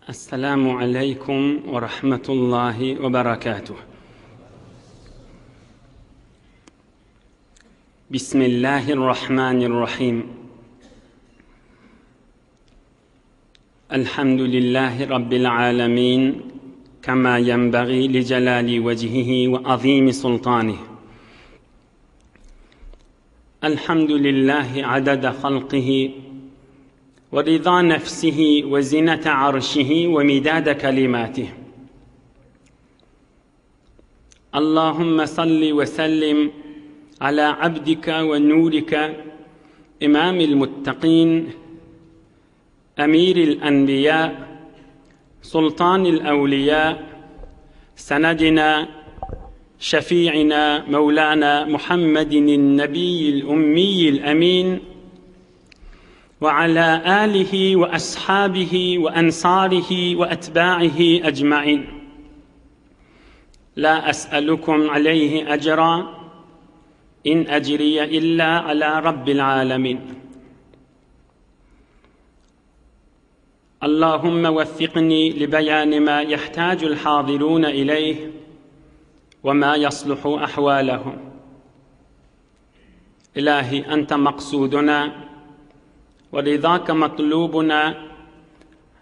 Esselamu aleýkum we rahmetullahi we berekatuh. Bismillahirrahmanirrahim. Elhamdülillahi Rabbil alemin. Kema yenbagi li celali vecihihi ve azimi sultanih. Elhamdülillahi adada halkihi ve rida nefsihi ve zinete arşihi ve midade kelimatih. Allahümme salli ve sellim ala abdika ve nurika imamil muttaqin emiril enbiya sultanil evliya senedina şefi'ina mevlana Muhammedin nebiyyil ummiyil emin ve ala alihi ve ashabihi ve ensarihi ve etba'ihi ecmain. La es'elukum aleyhi ecra in ecriye illa ala rabbil alemin. Allahümme veffikni li beyani ma yehtacul hazirun ileyh ve ma yasluhu ahvalahum. İlahi ente maksuduna ve rizake matlubuna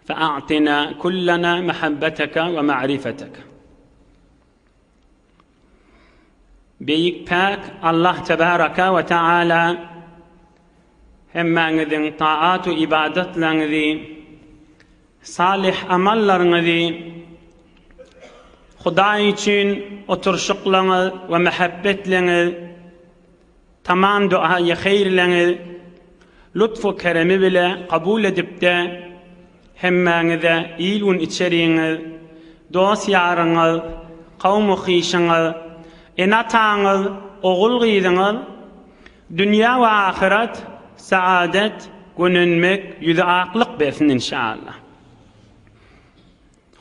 fe'a'tina kullana mehabbeteke ve ma'rifeteke. Beýik Päk Allah Tebaraka we Taala hemmäňiziň taat we ybadatlaryňyzy, salyh amallaryňyzy Hudaý üçin oturyşyklaryňyz we mähebbetleňiz, tamam duaýy heýrleňiz lutf-u keremi bile kabul edipde, Hemmäňize il-gün içeriňiz, dost-ýaryňyz, kowum-u-hyşyňyz, ene-ataňyz, ogul-gyzyňyz dünýä we ahyret saadet, gönenmek, ýüzi aklyk bersin inşallah.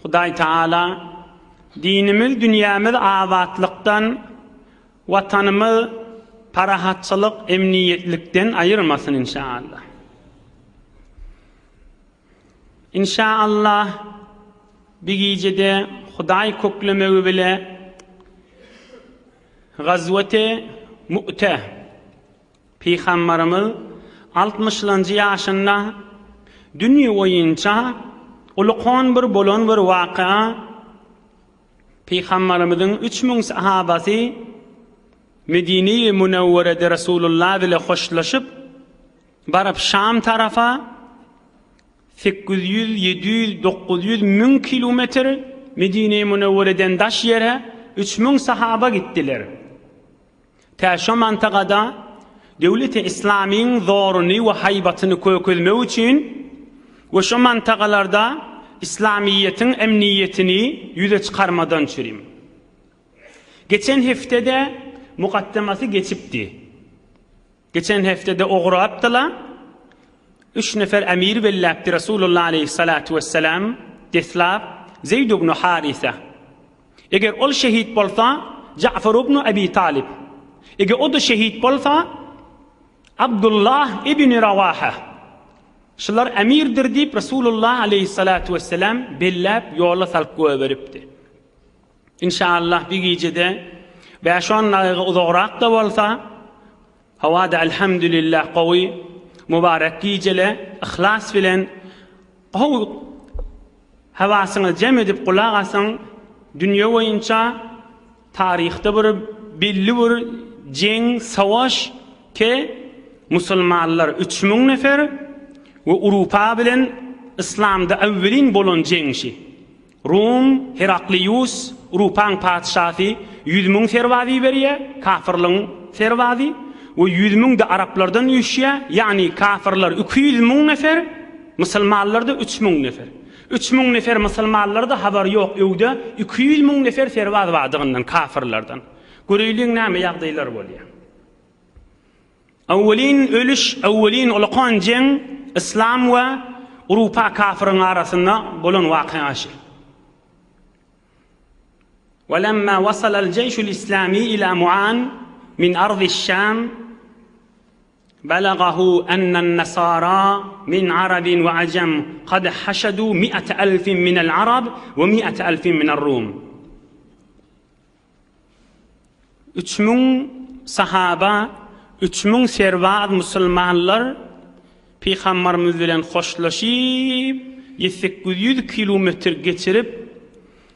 Hudaý Taala dinimiz, dünýämiz abatlykdan, Watanymyz parahatçylyk, emniýetlikden aýyrmasyn inşallah. Inşaallah bi gijede Hudaý köklemegi bile Gazweti Mu'te Pygambarymyz altmyşlanjy ýaşynda dünýe boýunça ulkan bir bolan bir waka Pygambarymyzyň 3000 sahabasy Medine-i Münewwerede Resulullah bile hoşlaşyp Baryp Şam tarapa 800, 700, 900, 1000 kilometr Medine-i Münewwereden daş ýere 3000 sahaba gitdiler. Tä şo mantagada döwleti islamyň zoruny we haýbatyny kökezmek üçin we şo mantagalarda islamyýetiň emniýetini ýüze çykarmadan çürim. Geçen hepdede mukaddemasy geçipdi. Geçen hepdede ugrapdylar. Üç nefer emir belläpdi Resulullah aleyhissalatu vesselam deslap Zeyd ibn Harise. Eger ol şehit bolsa Ja'far ibn Abi Talib. Eger o da şehit bolsa Abdullah ibn Rawaha. Şular emirdir diýip Resulullah aleyhissalatu vesselam belläp ýola salyp goýberipdi. Inşallah bir gijede bäş-on dagyga uzagrak-da bolsa, howa-da elhamdülillah gowy, mübarek gijele yhlas bilen gowy hawasyňyzy jem edip gulak asyň, dünýe boýunça taryhda bir belli bir jeň, savaş ke musulmanlar 3000 nefer we Urupa bilen yslamda awwelin bolan jeňşi. Rum Heraklius, Rupaň patyşasy 100 mün serbaz iberýär, kafyrlygyň serbazy, we 100 müň-de araplardan üýşýär, ýagny kafyrlar 200 müň nefer, musulmanlar-da 3 müň nefer. 3 müň nefer musulmanlarda habar ýok öwde 200 müň nefer serbaz bardygyndan kafyrlardan. Göreýliň näme ýagdaýlar bolýar. Awwelin ölüş, awwelin ulakan jeň yslam we Urupa kafyryň arasynda bolan wakyga şi. Welemma wasalal jeýşul islami ila Muan min ardiş-Şam. Balagahu ennen-nasara min arabin we ajam kad haşadu mi'ate elfin minel arab we mi'ate elfin minel rum. 3000 sahaba, 3000 serbaz musulmanlar Pygambarymyz bilen hoşlaşyp, 800 kilometr geçirip,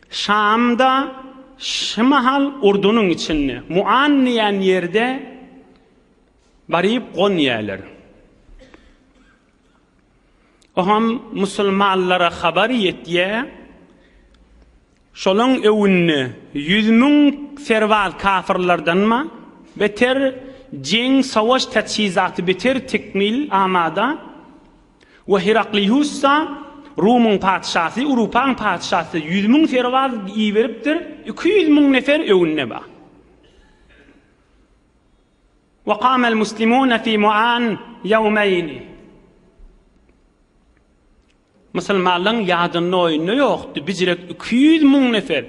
Şamda şu mahal Urdunyň içinde, Muan diýen ýerde Baryp gonýarlar. Oňam musulmanlara habar ýetýär. Şolaň öwünde 100 müň serbaz kafyrlardanma beter jeň, savaş täçhizaty beter tekmil amada we Heraklius-da Rumyň patyşasy, Urupaň patyşasy 100 müň serbaz iberipdir, 200 müň nefer öwünde bar. We kamel muslimune fi Muan ýewmeýni. Musulmanlaryň ýadynda oýunda ýokdy, bijirek 200 müň nefer.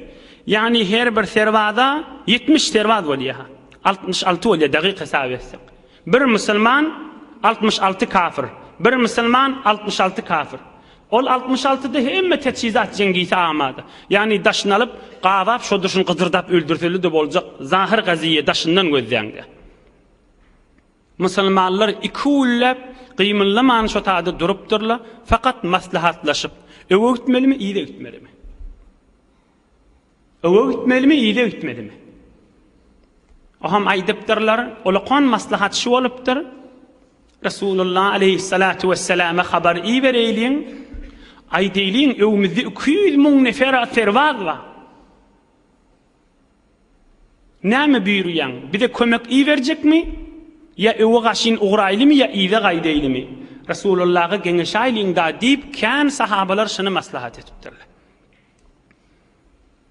Ýagny her bir serbaza 70 serbaz bolýar. 66 bolýar dagyk hesap etsek. Bir musulman 66 kafir. Bir musulman 66 kafir. Ol 66-da hemme teçhizat jeňgisi amada. Ýagny daşyny alyp, gabap şo durşuny gyzyrdap öldürseli-de boljak zahyr gaziýe daşyndan gözläňde. Musulmanlar iki günläp gymyldaman şo taýda durupdyrlar, fakat maslahatlaşyp, öwe gitmelimi, yza gitmelimi? Öwe gitmelimi, yza gitmelimi? Oham aýdypdyrlar, ulakan maslahat şu bolupdyr, Resulullah aleýhissalatu wesselama habar ibereýliň, aýdaýlyň, öwümizde 200 müň nefer serbaz bar. Näme buýurýaň? Bize kömek iberjekmi? Ýa öwe gaşyn ugraýlymy ýa yza gaýdaýlymy? Resulullaha geňeşaýlyň-da diýip, kän sahabalar şuny maslahat edipdirler.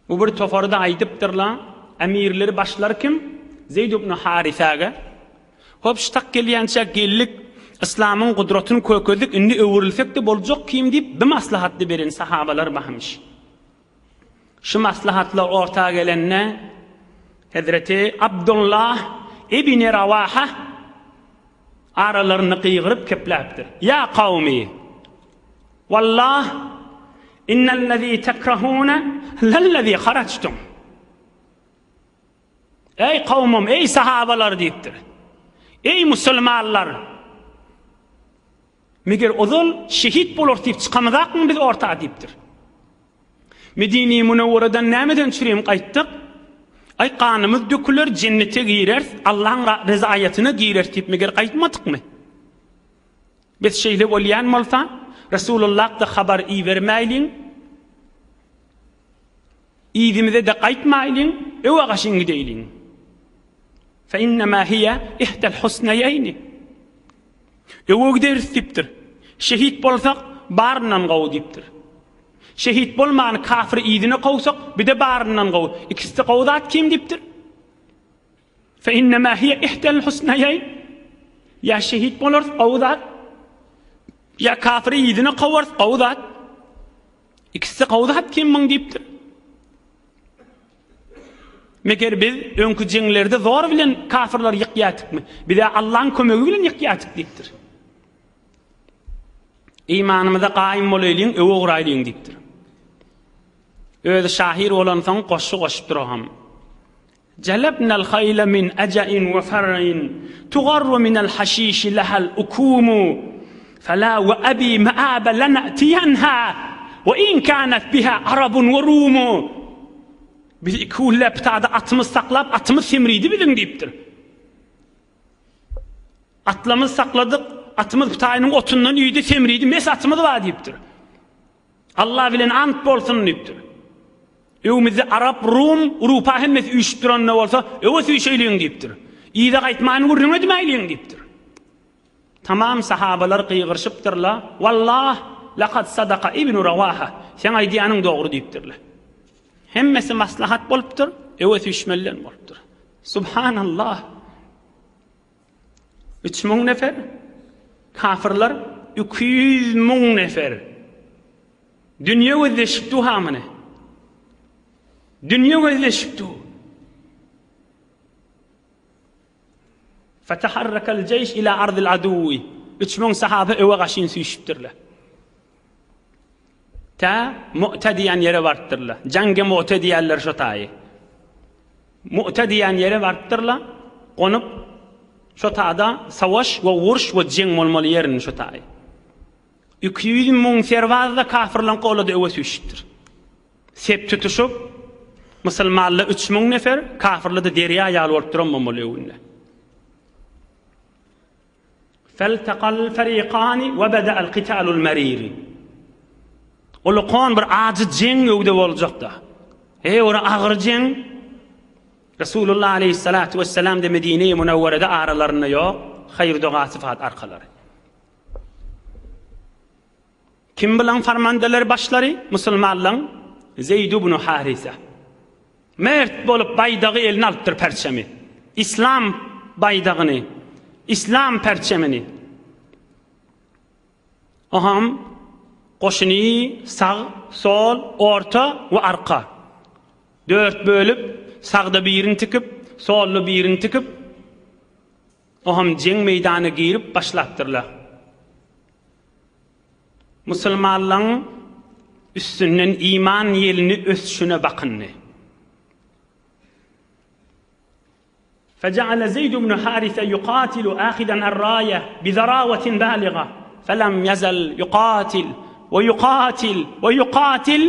Bu bir topary-da aýdypdyrlar, Emirleri başlary kim? Zeýd ibn Harisage. Hop, şu tak gelýänçä geldik, yslamyň gudratyny kökezdik, indi öwrülsek-de boljak kim diýip, bir maslahatly beren sahabalar barmyş. Şu maslahatlar orta gelende, Hezreti Abdullah ibn Rawaha aralarynda gygyryp kepläpdir. Ýa kawmi! Wallah, innellezî tekrehûne lellezî harajtum. Eý kowmum, eý sahabalar diýipdir. Eý musulmanlar! Meger ozal şehit bolarys diýip çykamyzakmy biz orta diýipdir. Medine-i Münewweredan nämeden çürim gaýtdyk? Aý ganymyz döküler, jennete gireris, Allahyň rezaýatyna gireris diýip meger gaýtmadykmy? Biz şeýle bolýan bolsa, Resulullah-da habar ibermäýliň, yzymyza-da gaýtmaýlyň, öwe gaşyn gideýliň. Fe innema hiýe ihdel husneýeýni. Öwe gideris diýipdir. Şehit bolsak, baryndan gowy diýipdir. Şehit bolman kafyry yzyna kowsak, bir-de baryndan gowy. Ikisi-de gowy zat kim diýipdir? Fe innema hiye ihdel husnaýayn. Ýa şehit bolarys, gowy zat. Ýa kafiri yzyna kowarys, gowy zat. Ikisi gowy zat kim muň diýipdir. Meger biz öňki jeňlerde zor bilen kafirleri ýykýartykmy? Bize Allahyň kömegi bilen ýykýartyk diýipdir. Imanymyza gaýym bolaýlyň, öwe guraýlyň diýipdir. Özi şahyr bolansoň goşgy goşupdyr o hem. Jalabnal haýla min ajain we far'in tugarru minel haşişi lehal ukumu fela we abi maaba lenatiyenha we in kanat biha arabun we rumu Biz iki günläp pitada atymyz saklap atymyz semridi biziň diýipdir. Atlamyz sakladyk, atymyz pitaýynyň otundan iýdi, semridi, mes atymyz bar diýipdir. Allah bilen ant bolsun diýipdir. Öwümizde arap, rum, urupa hemmesi üýşüp duranda bolsa, öwe süýşeýliň diýipdir. Yza gaýtmany gürrüň edmäýliň diýipdir. Tamam sahabalar gygyryşypdyrlar, Wallah, lakad sadaka ibnu Rawaha, seň aýdýanyň dogry diýipdirler. Hemmesi maslahat bolupdyr, öwe süýşmelilen bolupdyr. Subhanallah. 3000 nefer, kafirler 200 müň nefer. Dünýe gözleşip du hamyny. Dünýe gözleşip du. Feteharrakal jeýş ila ardil aduwwi. 3000 sahaba öwe gaşyn süýşüpdirler. Tä Mu'te diýen ýere barypdyrlar. Jange Mu'te diýerler şo taýy. Mu'te diýen ýere barypdyrlar. Gonup şo tada savaş we uruş we jeň bolmaly ýerini şo taýy. 200 müň serbaz da kafirleň golada öwe süýşüpdir. Sep tutuşyp, musulmanlar 3000 nefer, kafirler de derýa ýaly bolup duran bolmaly öwünde. Feltaqal fariqani we beda'al qitalul marir. Ulukan bir ajy jeň öwde boljakda. Eý, ora agyr jeň. Resulullah aleyhissalatu vesselam de Medine-i Münewwerede aralarynda ýok, haýyr doga syfat arkalary. Kim bilen farmandeler başlary? Musulmanlaň Zeýd ibn Harisa. Mert bolup baýdagy eline alypdyr perçemi. Islam baýdagyny, islam perçemini. Oham goşuny sag, sol, orta we arka. Dört bölüp, sagda birini tikip, solda birini tikip, oham jeň meýdana girip başlapdyrlar. Musulmanlaryň üstünden iman ýelini ösüşine bakyndy. Fejeale Zeýd ibn Harise ýukatilu ahidan er-raýe bi-zarawatin baliga, felem ýezel ýukatil we ýukatil we ýukatil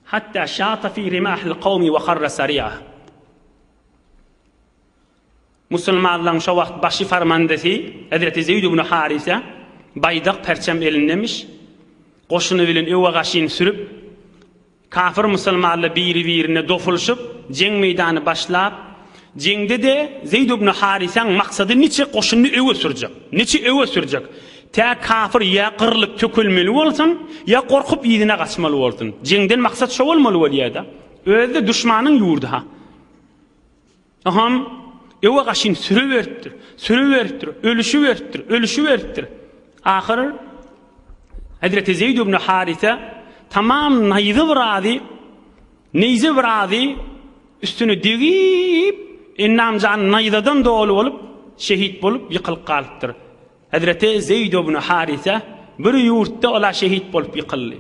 hatta şata fi rimahil kawmi we harra sari'a. Musulmanlaryň şo wagt başy farmandesi Hezreti Zeýd ibn Harise baýdak perçem elindemiş, goşuny bilen öwe gaşyn sürüp, kafir musulmanlar biri-birine dopulyşyp, jeň meýdany başlap, jeňde-de Zeýd ibn Harisäň maksady niçe goşunyny öwe sürjek, niçe öwe sürjek, tä kafir ýa gyrlyp tökülmeli bolsun, ýa gorkup yzyna gaçmaly bolsun. Jeňden maksat şo bolmaly bolýar-da. Özi-de duşmanyň ýurdy-ha. Aham öwe gaşyn sürüberipdir, sürüberipdir, ölüşiberipdir, ölüşiberipdir. Ahyr Hezreti Zeýd ibn Harise tamam naýza birazy, neýze birazy üstüne degip, endam jany naýzadan doly bolup, şehit bolup ýykylyp galypdyr. Hezreti Zeýd ibn Harise bir ýurtda ola şehit bolup ýykyldy.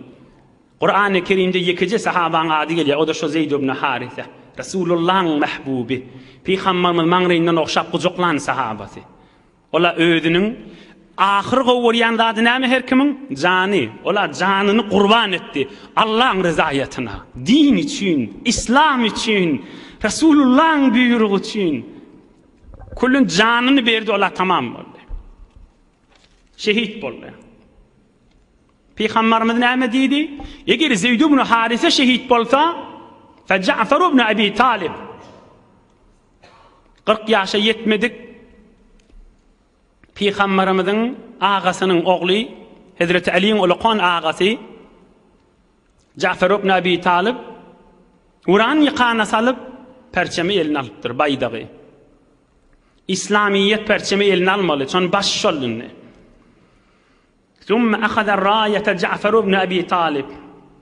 Kurany Kerimde ýekeje sahabaň ady gelýär, o-da şo Zeýd ibn Harise, Resulullahyň mähbuby, Pygamberimiz maňryndan ogşap gujaklan sahabasy. Ol-a özüniň ahyr gowy görýän zady näme her kimiň? Jany. Ol-a janyny gurban etdi Allaň rezaýatyna, din üçin, islam üçin, Resulullahyň buýrugy üçin. Külün janyny berdi, ol-a tamam boldy. Şehit boldy. Pygamberimiz näme diýdi? Eger Zeýd ibn Harise şehit bolsa, fe Ja'far ibn Abi Talib 40 ýaşa ýetmedik Pygamberimiziň agasynyň ogly Hezreti Aliň ulakan agasy Ja'far ibn Abi Talib Uran ýykana salyp perçemi eline alypdyr, baýdagy. Islamiyet perçemi eline almaly, şon baş şol indi. Summe ahaza raýata Ja'far ibn Abi Talib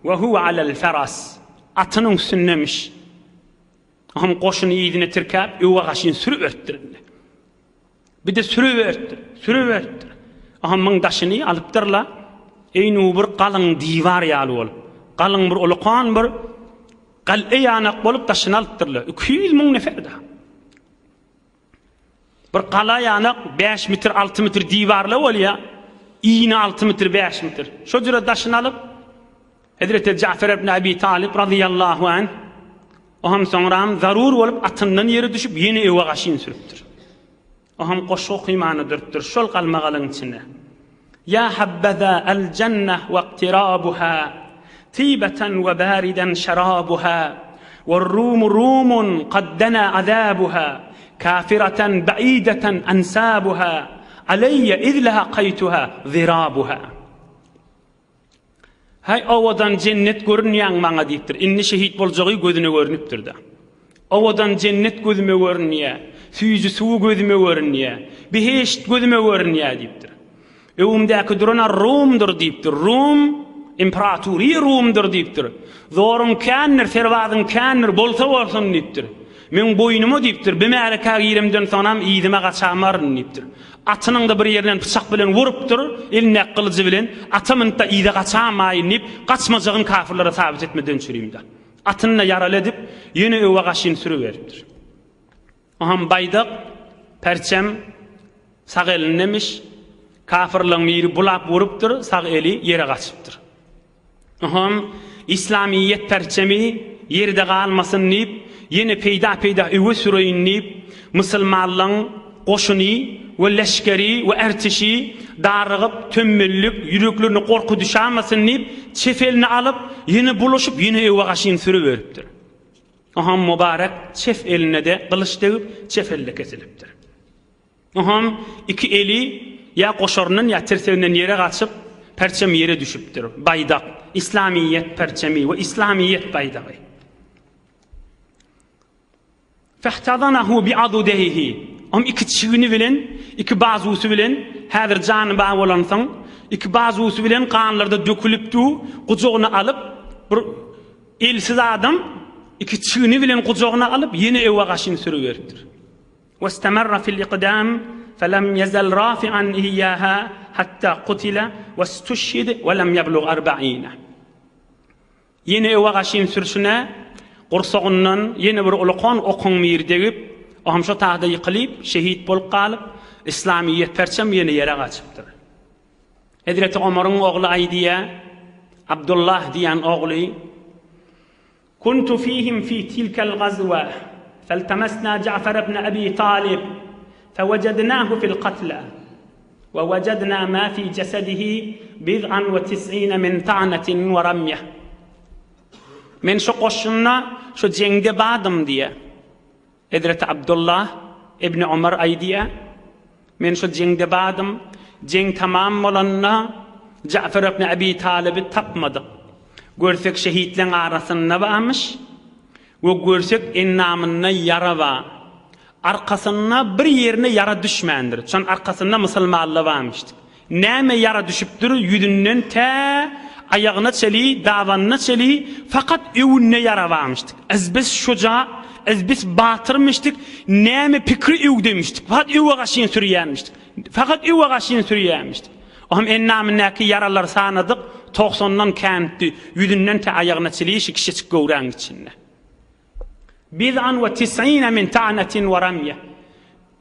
we huwe alel feras. Atynyň üstündemiş. Hem goşuny yzyna tirkäp, öwe gaşyn sürüberipdir indi. Bir de sürüberipdir, sürüberipdir. Aha muň daşyny alypdyrlar. Eýnu bir galyň diwar ýaly bolup, galyň bir ulukan bir gal'e ýanak bolup daşyny alypdyrlar. 200 müň nefer da. Bir gala ýanak 5 metr, 6 metr diwarly bolýar. Iýni 6 metr, 5 metr. Şo jüre daşyny alyp Hezreti Ja'far ibn Abi Talib radiyallahu anh o hem soňram zarur bolup atyndan ýere düşüp ýene öwe gaşyn sürüpdir. O hem goşgy okymany durupdyr şol galmagalyň içinde. Ýa habbaza al-jannah we iqtirabuha tibatan we baridan şarabuha we-rum rumun qad dana azabuha kafiratan ba'idatan ansabuha alayya iz laqaytuha zirabuha. Häý, owadan jennet görünýäň maňa diýipdir. Indi şehit boljagy gözüne görnüpdir-de. Owadan jennet gözüme görünýä, süýji suwy gözüme görünýä, behişt gözüme görünýä diýipdir. Öňümdäki duran-a Rumdur diýipdir. Rum, imperatury Rumdur diýipdir. Zoruň kändir, serbazyň kändir, bolsa bolsun diýipdir. Meň boýnuma diýipdir, bi märekä giremden soňam yzyma gaçamaryn diýipdir. Atynyň-da bir ýerinden pyçak bilen urupdyr, elindäki gylyjy bilen, ata münüp-de yza gaçamaýyn diýip, gaçmajagyny kafirlere sabyt etmeden çürimde. Atyny-da ýaraly edip, ýene öwe gaşyny sürüberipdir. Oňam baýdak, perçem, sag elindemiş. Kafirleň biri bulap urupdyr, sag eli ýere gaçypdyr. Oňam Islamyýet perçemi ýerde galmasyn diýip, ýene peýda-peýda öwe süreýin diýip, musulmanlaň goşuny we leşgeri we ertişi darygyp, tömmellik, ýüreklerine gorky düşämasyn diýip, çep elini alyp, ýene bulaşyp, ýene öwe gaşyny sürüberipdir. Oňam mübarek çep eline-de gylyç degip, çep eli-de kesilipdir. Oňam iki eli ýa goşaryndan, ýa tirseginden ýere gaçyp, perçem ýere düşüpdir. Baýdak, Islamyýet perçemi we Islamyýet baýdagy. Fehtazanahu bi'adudeýhi. Oňam iki çigini bilen, iki bazusy bilen, häzir jany bar bolansoň, iki bazusy bilen ganlarda dökülip dur, gujagyna alyp, bir Elsiz adam iki çigni bilen gujagyna alyp, ýene öwe gaşyny sürüberipdir. Westemerra fil iqdam felem ýezel rafi'an iýýaha hatta kutile westuşhid we lem ýeblug arba'ine. Ýene öwe gaşyny sürşüne gursagyndan ýene bir ulakan okuň biri degip, o hem şo tagda ýykylyp, şehit bolup galyp, Islamyýet perçem ýene ýere gaçypdyr. Hezreti Omaryň ogly aýdýar, Abdullah diýen ogly, Kuntu fihim fi tilkel gazwa, feltemesna Ja'far ibn Abi Talib, fewejadnahu fil katla, we wejadna ma fi jesedihi bid'an we tis'ine min ta'natin we ramyah. Men şo goşunda, şo jeňde bardym diýýär. Hezreti Abdullah ibn Omar aýdýar, Men şo jeňde bardym, jeň tamam bolanda Ja'far ibn Abi Talyby tapmadyk. Görsek şehitleň arasynda barmyş we görsek endamynda ýara bar. Arkasynda bir ýerine ýara düşmändir. Şon arkasynda musulmanlar barmyşdyk. Näme ýara düşüpdir, ýüzünden tä aýagyna çeli, dabanyna çeli fakat öwünde ýara barmyşdyk. Ezbes şuja, ezbes batyrmyşdyk, näme pikri öwdemişdik, fakat öwe gaşyn sürýärmişdik. Fakat öwe gaşyn sürýärmişdik. Ohm ennamyndäki ýaralary sanadyk, togsandan känipdi, ýüzünden tä aýagyna çeli şi kişiçik göwräň içinde. Bid'an we tis'ine min ta'natin we ramýe.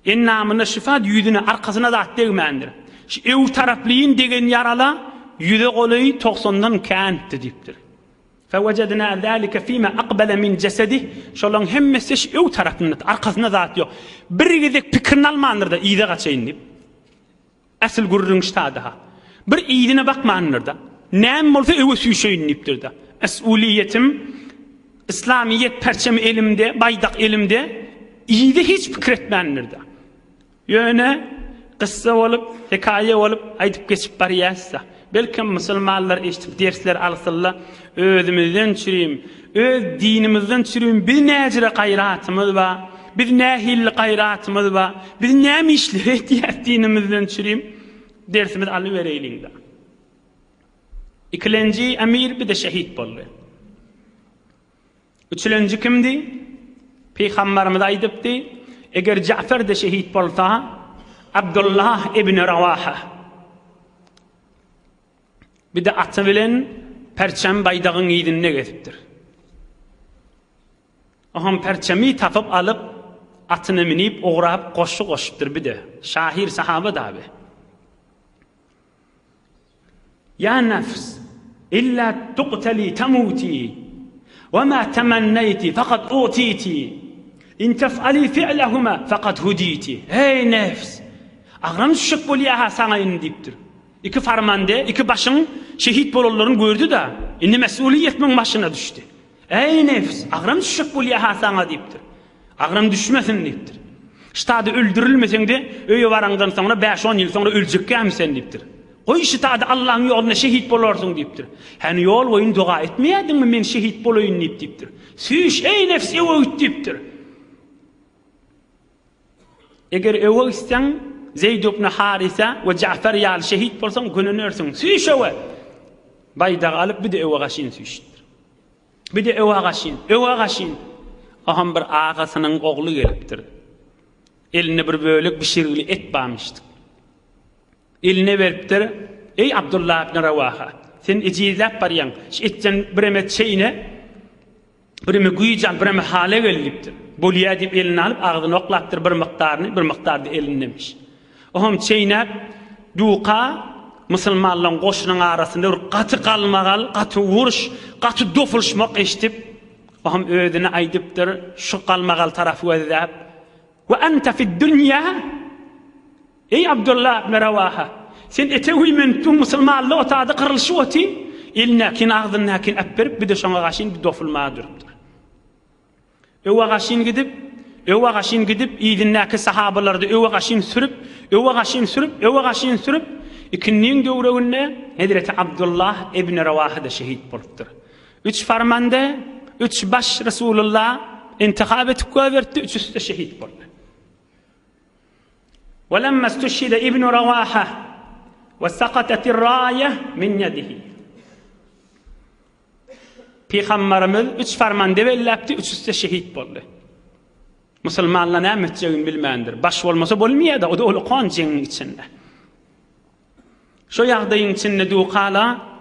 Endamyna şyfa ýüzüne, arkasyna zat degmändir. Şu öw taraplýyn degen ýarala ýüze golaý togsandan känipdi diýipdir. Fewejadna zalike fima aqbala min jesedih. Şolaň hemmesi şu öw tarapynda, arkasynda zat ýok. Bir gezek pikirini almandyr-da, yza gaçaýyn diýip. Asyl gürrüň ştada-ha. Bir yzyna bakmandyr-da. Näme bolsa öwe süýşeýin diýipdir-de. Mes'uliýetim, yslamyýet perçemi elimde, baýdak elimde, yzy hiç pikir etmändir-de. Ýöne kyssa bolup, hekaýa bolup aýdyp geçip barýas-da. Belkem musulmanlar eşidip dersler alsynlar, özümizden çürim, öz dinimizden çürim biz näjüre gaýratymyz bar, biz nähilli gaýratymyz bar, biz näme işler edýäs dinimizden çürim, dersimizi alybereýliň-dä. Ikilenji emir bir-de şehit boldy. Üçülenji kimdi? Pygamberimiz aýdypdy, Eger Ja'fer-de şehit bolsa, Abdullah ibn Rawaha. Bir-de aty bilen perçem baýdagyň yzynda gezipdir. Oňam perçemi tapyp alyp, atyna münip, ugrap, goşgy goşupdyr bir-de. Şahyr sahaba daby. Ýa nefs, illa tuqtali tamuti, we ma temenneýti fakat utiti, in tef'ali fi'lehuma fakat huditi. Eý nefs, agram düşjek bolýa-ha saňa indi diýipdir. Iki farmande, iki başyň şehit bolanlaryny gördi-de, indi mes'uliýet muň başyna düşdi. Eý nefs, agram düşjek bolýa-ha saňa diýipdir. Agram düşmesin diýipdir. Ştada öldürilmeseň-de, öýe baraňdan soňra bäş-on ýyl soňra öljekkämi sen diýipdir. Goý ştada Allaň ýolunda şehit bolarsyň diýipdir. Häni ýol boýun doga etmeýärdiňmi men şehit bolaýyn diýip diýipdir. Süýş eý nefs öwe git diýipdir. Eger öwe gitseň Zeýd ibn Harisa we Ja'far ýaly şehit bolsaň gönenersiň. Süýş öwe. Baýdagy alyp bir-de öwe gaşyn süýşüpdir. Bir-de öwe gaşyn, öwe gaşyn. Oňam bir agasynyň ogly gelipdir. Elinde bir bölek bişirgili et barmyşdyk. Eline beripdir, Eý, Abdullah ibn Rawaha! Sen ejizläp barýaň. Şu etden bireme çeýne, bireme güýç al, bireme hala gel diýipdir. Bolýa diýip eline alyp, agzyna oklapdyr bir mukdaryny, bir mukdary-da elindemiş. Oňam çeýnäp, duka musulmanlaryň goşunyň arasynda bir gaty galmagal, gaty uruş, gaty dopulyşmak eşidip, oňam özüne aýdypdyr, şu galmagal tarapy gözläp, We ente fid-dünýä Eý Abdullah ibn Rawaha! Sen ete güýmenip dur, musulmanlar otada gyrylşyp otyr, elindäkini agzyndakini äpberip, bir-de şoňa gaşyn bir dofulmaga durupdyr. Öwe gaşyn gidip, öwe gaşyn gidip, yzyndaky sahabalary-da öwe gaşyn sürüp, öwe gaşyn sürüp, öwe gaşyn sürüp, ikindiň döwreginde hezreti Abdullah ibn Rawaha-da şehit bolupdyr. Üç farmanda, üç baş Resulullah intihap etip goýberipdi, üçüsi-de şehit boldy. Welemma istuşhide ibn Rawaha we sakatatir raýa min ýedihi. Pygamberimiz üç farmanda belläpdi, üçüsi-de şehit boldy. Musulmanlar näme etjegini bilmändir. Baş bolmasa bolmaýar-da, o-da uly jeňiň içinde. Şo ýagdaýyň içinde dukala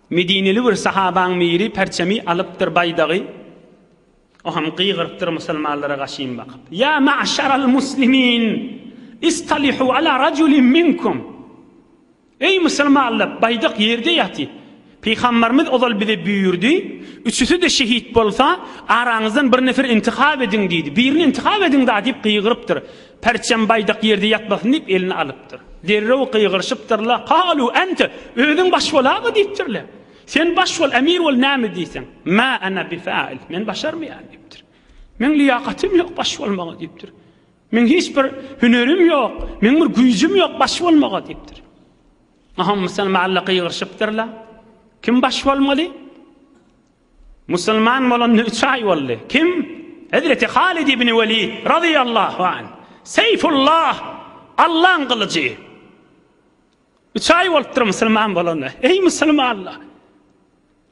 Medineli bir sahabaň biri perçemi alypdyr baýdagy. O hem gygyrypdyr musulmanlara gaşyn bakyp. Ýa ma'şaral muslimin, istalihu ala rajulin minkum. Eý musulmanlar, baýdak ýerde ýaty. Pygamberimiz ozal bize buýurdy, üçüsi-de şehit bolsa, araňyzdan bir nefer intihap ediň diýdi. Birini intihap ediň da diýip gygyrypdyr. Perçem baýdak ýerde ýatmasyn diýip eline alypdyr. Derrew gygyryşypdyrlar, Kalu ente, özüň baş bolaga diýipdirler. Sen baş bol, emir bol näme diýseň. Ma ana bifail, men başarmaýan diýipdir. Meň liýakatym ýok baş bolmaga diýipdir. Meň hiç bir hünerim ýok, meň bir güýjüm ýok baş bolmaga diýipdir. Aha musulmanlar gygyryşypdyrlar. Kim baş bolmaly? Musulman bolanyna üç aý boldy. Kim? Hezreti Halid ibn Welid razyýallahu anh. Seýfullah, Allaň gylyjy. Üç aý bolupdyr musulman bolanyna. Eý musulmanlar!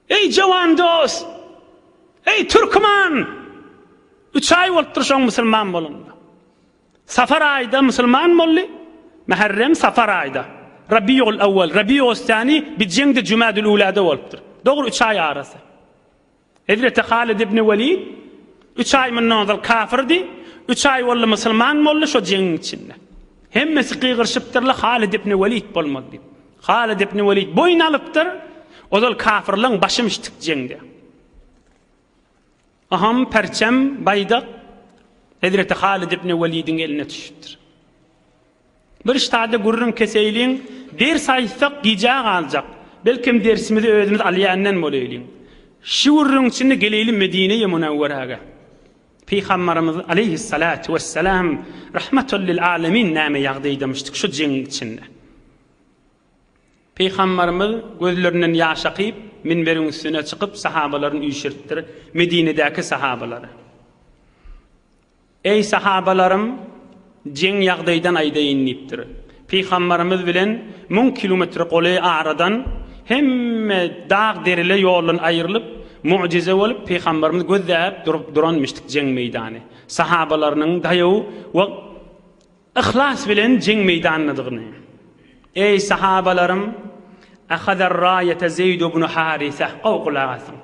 Eý jowan dost! Eý türkman! Üç aý bolupdyr şoň musulman bolanyna. Safar aýda musulman boldy, Muharrem Safar aýda. Rabiul awwal, Rabiul sani bi jeňde Jumadül ulada bolupdyr. Dogry üç aý arasy. Hezreti Halid ibn Welid üç aý mundan ozal kafyrdy, üç aý boldy musulman boldy şo jeňiň içinde. Hemmesi gygyryşypdyrlar Halid ibn Welid bolmaly diýip. Halid ibn Welid boýun alypdyr, ozal kafyrlaryň başymyşdyk jeňde. Aham perçem, baýdak Hezreti Halid ibn Welidiň eline düşüpdir. Bir ştada gürrüň keseýliň, ders aýtsak gijä galjak. Belkem dersimizi özümiz alýandan bolaýlyň. Şu gürrüň içinde geleýli Medine-i Münewweräge. Pygambarymyz aleýhissalatu wessalam rahmatul lil alemin näme ýagdaýdamyşdyk şu jeňiň içinde. Pygambarymyz gözlerinden ýaş akyp, minberiň üstüne çykyp, sahabalaryny üýşüripdir, Medinedäki sahabalary. Eý, sahabalarym, jeň ýagdaýdan aýdaýyn diýipdir. Pygambarymyz bilen müň kilometre golaý aradan hemme dag-derele ýoldan aýrylyp, mugjyza bolup, Pygambarymyz gözläp durup duranmyşdyk jeň meýdany. Sahabalarynyň daýaw we Yhlas bilen jeň meýdanyndadygyny. Eý, sahabalarym! Ahazar-raýata Zeýd ibn Harise, gowy gulak asyň.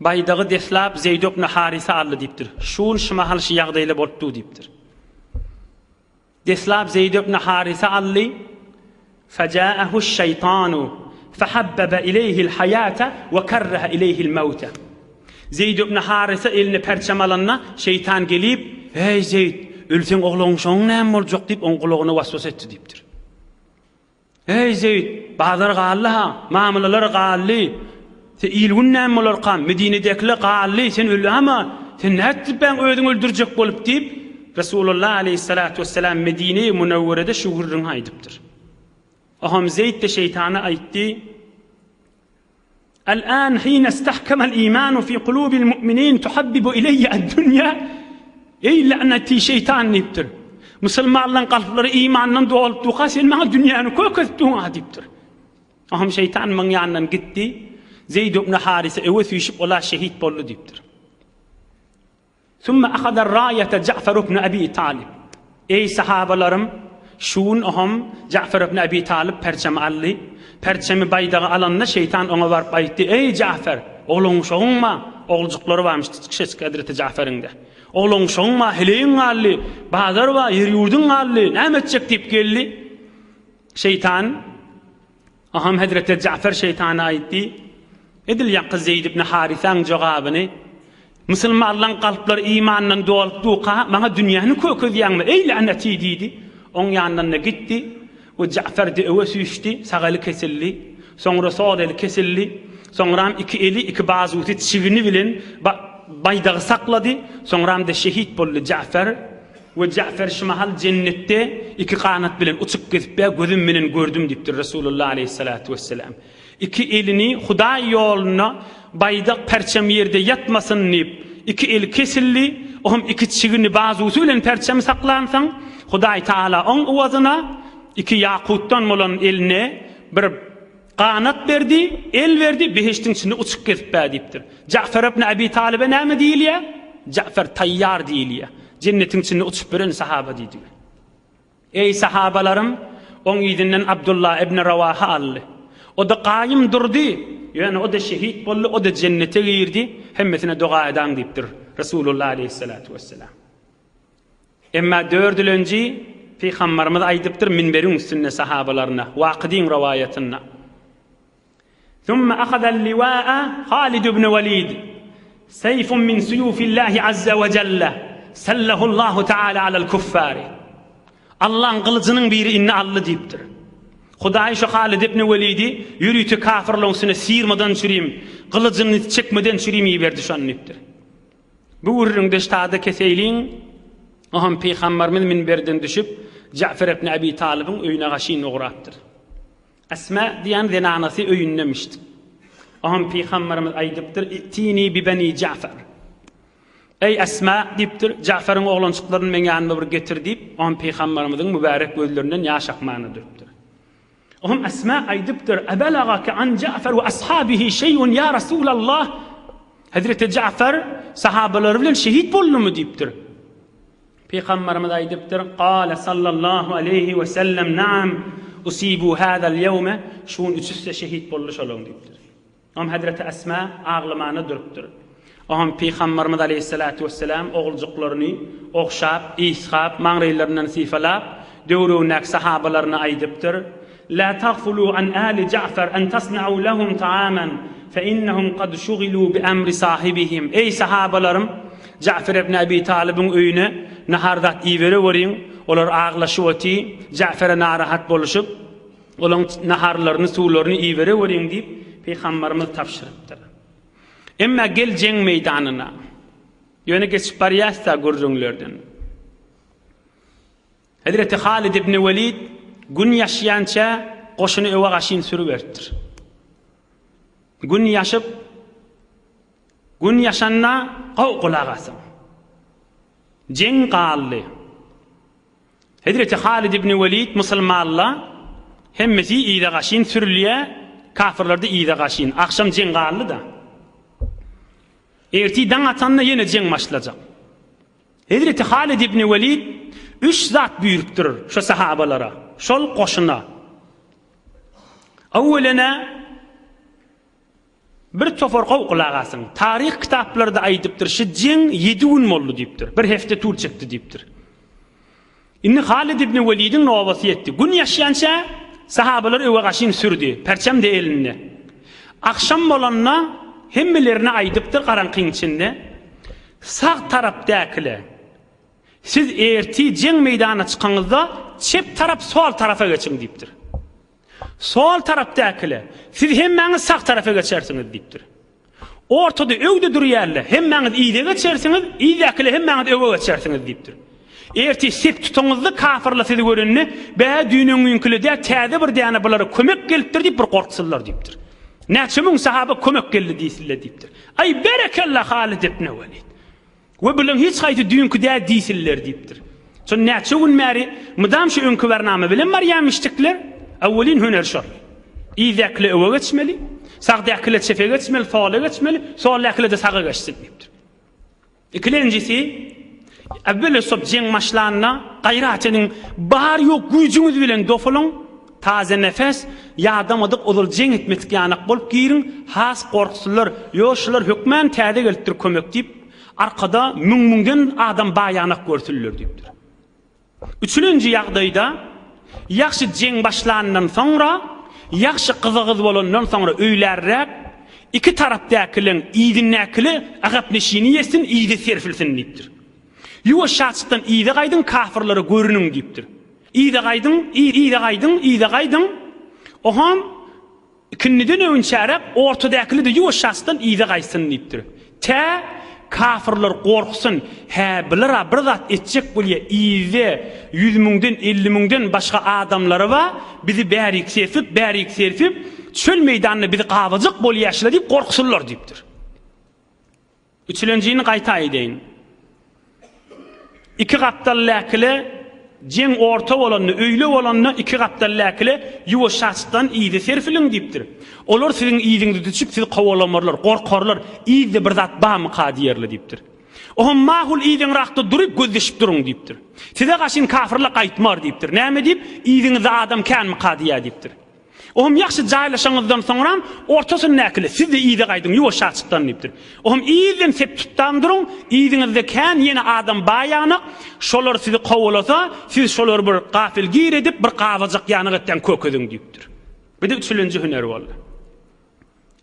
Baýdagy deslap Zeýd ibn Harise aldy diýipdir. Şu gün şu mahal şu ýagdaýla bolup dur diýipdir. Deslap Zeýd ibn Harise aldy. Fejâehuş-şeýtanu fehabbebe ileyhil-haýâte we kerrehe ileyhil-mewte. Zeýd ibn Harise eline perçem alanda, şeýtan gelip, Eý, Zeýd, ölseň ogluň-uşagyň näme boljak diýip, oň gulagyna waswasa etdi diýipdir. Eý, Zeýd, bazar galdy-ha, mamlalar galdy. Sen il-gün näme bolarka, Medinedäkiler galdy, sen öl-ama, sen nätdip bäň özüňi öldürjek bolup diýip, Resulullah aleýhissalatu wessalam Medine-i Münewwerede şu gürrüňi aýdypdyr. Oham Zeýd-de şeýtana aýtdy, Al-an hine istahkemal imanu fi kulubil mu'minin tuhabbibu ileýye ad-dunýa Eý la'nati şeýtan diýipdir. Musulmanlaryň kalplary imandan dolup durka sen maňa dünýäni kökezip durňa diýipdir. Oham şeýtan muň ýanyndan gitdi. Zeýd ibn Harise öwe süýşüp ola şehit boldy diýipdir. Sümme ahadar raýata Ja'far ibn Abi Talib. Eý sahabalarym, şu gün oham Ja'far ibn Abi Talib perçemi aldy. Perçemi baýdagy alanda şeýtan oňa baryp aýtdy, Eý Ja'far, oglan-uşagyň bar, oglujuklary barmyş kiçijik hezreti Ja'faryň-da. Oglan-uşagyň bar, heleýiň galdy, bazar bar, ýer-ýurduň galdy, näme etjek diýip geldi. Şeýtan Aham hezreti Ja'far şeýtana aýtdy, Edil ýaňky Zeýd ibn Harysaň jogabyny, Musulmanlaň kalplary imandan dolup durka, maňa dünýäni kökezýäňmi, eý läneti diýdi. Oň ýanyndan-da gitdi we Ja'far-da öwe süýşdi, sag eli kesildi, soňra sol eli kesildi, soňram iki eli, iki bazusy çigni bilen baýdagy saklady, soňram-da şehit boldy Ja'far. We Ja'fer şu mahal jennetde iki ganat bilen uçup gezipbä gözüm menen gördüm diýipdir Resulullah aleýhissalatu wesselam. Iki elini Hudaý ýolunda baýdak perçem ýerde ýatmasyn diýip iki eli kesildi, ohm iki çigini bazusy bilen perçemi saklansoň Hudaý Taala oň ywazyna iki ýakutdan bolan eline bir Ganat berdi, el berdi, behişdiň içinde uçup gezip-ä diýipdir. Ja'far ibn Abi Talyba näme diýilýär? Ja'far Taýýar diýilýär. Jennetiň içinde uçup ýören sahaba diýdigi. Eý, sahabalarym, oň yzyndan Abdullah ibn Rawaha aldy. O-da gaýym durdy, ýöne o-da şehit boldy, o-da jennete girdi, hemmesine doga edaň diýipdir Resulullah aleýhissalatu wessalam. Emma dördülenji Pygambarymyz aýdypdyr minberiň üstünde sahabalaryna, Wakydyň rowaýatynda. Summa ahazal liwaa Halid ibn Walid, seýfun min suýufillahi azza we jelle, sallahullahu taala alal kuffari. Allaň gylyjynyň biri indi aldy diýipdir. Hudaý şu Halid ibn Welidi ýörite kafirlaryň üstüne syrmadan çürim, gylyjyny çekmeden çürim iberdi şony diýipdir. Bu gürrüňde ştada keseýliň, Oham pygambarymyz minberden düşüp, Ja'fer ibn Abi Talybyň öýüne gaşyn ugrapdyr. Esma diýen zenanasy öýündemişdi. Oham pygambarymyz aýdypdyr, I'tini bi beni Ja'fer. Eý Esma diýipdir, Ja'feriň oglanjyklaryny meň ýanyma bir getir diýip, oham pygambarymyzyň mübärek gözlerinden ýaş akmana durupdyr. Oňa Esma aýdypdyr, Ebelagake an Ja'fer we ashabihi şeý'un ýa Resulallah? Hezreti Ja'fer sahabalary bilen şehit boldumy diýipdir. Pygamberimiz aýdypdyr, Gale sallallahu aleýhi we sellem naam usibu hazal ýewme, şu gün üçüsi-de şehit boldy şolaryň diýipdir. Oňa hezreti Esma aglamana durupdyr. Oňa Pygamberimiz aleýhissalatu wesselam oguljyklaryny ogşap, ysgap, maňraýlaryndan sypalap, döwregindäki sahabalaryna aýdypdyr, La tagfulu an ali Ja'far an tasna'u lahum ta'aman, fe innahum kad şugilu bi emri sahibihim. Eý sahabalarym, Ja'far ibn Abi Talybyň öýüne nahar zat ibereweriň, olar aglaşyp oty, Ja'fere narahat boluşyp, Olaň naharlaryny, suwlaryny ibereweriň diýip, pygambarymyz tabşyrypdyr. Emma gel jeň meýdanyna. Ýöne geçip barýas-da gürrüňlerden. Hezreti Halid ibn Welid gün ýaşýança goşuny öwe gaşyn sürüberipdir. Gün ýaşyp, gün ýaşanda gowy gulak asyň. Jeň galdy. Hezreti Halid ibn Welid musulmanla hemmesi yza gaşyn sürülýä, kafirlerde yza gaşyn. Agşam jeň galdy-da. Ertir daň atanda ýene jeň başlajak. Hezreti Halid ibn Welid üç zat buýrupdyr şo sahabalara, şol goşuna. Awwelene Bir topar gowy gulak asyň. Taryh kitaplarda aýdypdyr, şu jeň ýedi gün boldy diýipdir. Bir hepde tul çekdi diýipdir. Indi Halid ibn Welidiň nobaty ýetdi. Gün ýaşýança sahabalar öwe gaşyn sürdi. Perçem-de elinde. Agşam bolanda hemmelerine aýdypdyr garaňkyň içinde, Sag tarapdäkile, siz ertir jeň meýdanyna çykaňyzda çep tarap sol tarapa geçiň diýipdir. Sol tarapdäkile, Siz hemmäňiz sag tarapa geçersiňiz diýipdir. Ortada öwde durýarlar, hemmäňiz yza geçersiňiz, yzdäkile hemmäňiz öwe geçersiňiz diýipdir. Ertir sep tutaňyzda kafyrlar sizi görende, Bä, düýn-öňňünkile däl, täze bir däne bulara kömek gelipdir diýip bir gorksunlar diýipdir. Näçe müň sahaba kömek geldi diýsinler diýipdir. Aý, berekella Halid ibn Welid! We bulaň hiç haýsy düýnki däl diýsinler diýipdir. Şol näçe gün bäri mydam şu öňki barnama bilen barýarmyşdyklar. Awwelin hüner şol. Yzdäkile öwe geçmeli, sagdäkile çepe geçmeli, sola geçmeli, soldäkile-de saga geçsin diýipdir. Ikilenjisi, äwwel sop jeň başlanda gaýrat ediň, bar ýok güýjüňiz bilen dofulyň, taze nefes, ýadamadyk ozal jeň etmedik ýanak bolup giriň, has gorksunlar, ýo şular hökmän täze gelipdir kömek diýip, arkada müň-müňden adam ba ýanak görsünler diýipdir. Üçülenji ýagdaýda, ýagşy jeň başlandan soňra, ýagşy gyza-gyz bolandan soňra öýlärräk, iki tarapdakylaň yzyndakyly agapneşini ýetsin, yza serpilsin diýipdir. Ýuwaşjaçykdan yza gaýdyň, kafyrlara görüniň diýipdir. Yza gaýdyň, yza gaýdyň, yza gaýdyň. Oham Ikindiden öwünçäräk ortadäkili-de ýuwaşjasydan yza gaýtsyn diýipdir. Tä kafyrlar gorksun, hä, bular-a bir zat etjek bolýa, yzda ýüz müňden, 50 müňden başga adamlary bar, bizi bärik serpip, bärik serpip, çöl meýdanda bizi gabajak bolýa şular diýip gorksunlar diýipdir. Üçülenjini gaýta aýdaýyn. Iki gapdalläkile jeň orta bolanda, öýle bolanda iki gapdalläkile ýuwaşjaçdan yza serpiliň diýipdir. Olar siziň yzyňyza düşüp sizi kowalamarlar, gorkarlar, yzda bir zat bamyka diýerler diýipdir. Ohm mahul yzyňrakda durup gözleşip duruň diýipdir. Size gaşyn kafyrlar gaýtmar diýipdir. Näme diýip, yzyňyzda adam känmika diýýär diýipdir. Ohm ýagşy jaýlaşaňyzdan soňram ortasyndäkile siz-de yza gaýdyň ýuwaş açykdan diýipdir. Ohm yzdan sep tutdam duruň, yzyňyzda kän ýene adam ba ýanak, şolar sizi kowalasa, siz şolary bir gafilgir edip bir gabajak ýanak etdäň kökeziň diýipdir. Bu-da üçülenji hünär boldy.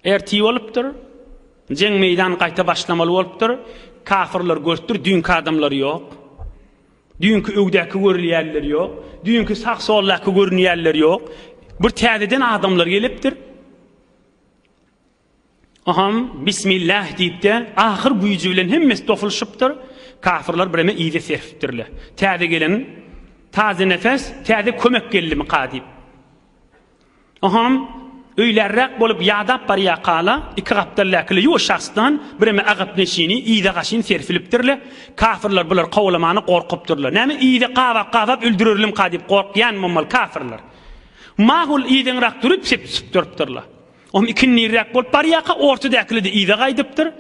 Ertir bolupdyr. Jeň meýdan gaýta başlamaly bolupdyr. Kafyrlar görüpdir, düýnki adamlar ýok. Düýnki öwdäki görülýänler ýok. Düýnki sag-soldaky görünýänler ýok. Bir täzeden adamlar gelipdir. Aham, Bismillah diýip-de, ahyr güýji bilen hemmesi dofulyşypdyr. Kafyrlar bireme yza serpipdirler. Täze gelen, taze nefes, täze kömek geldimika diýip. Oham, öýlärräk bolup ýadap barýakala, iki gapdalläkile ýuwaş şahsdan bireme agap-neşini yza gaşyn serpilipdirle. Kafyrlar bulary kowlamana gorkupdyrlar. Näme yza gabap-gabap öldürerlimka diýip gorkýan bolmaly kafyrlar. Mahul yzyňrak durup sepsip durupdyrlar. Ohm ikindirräk bolup barýarka, ortadäkili-de yza gaýdypdyr.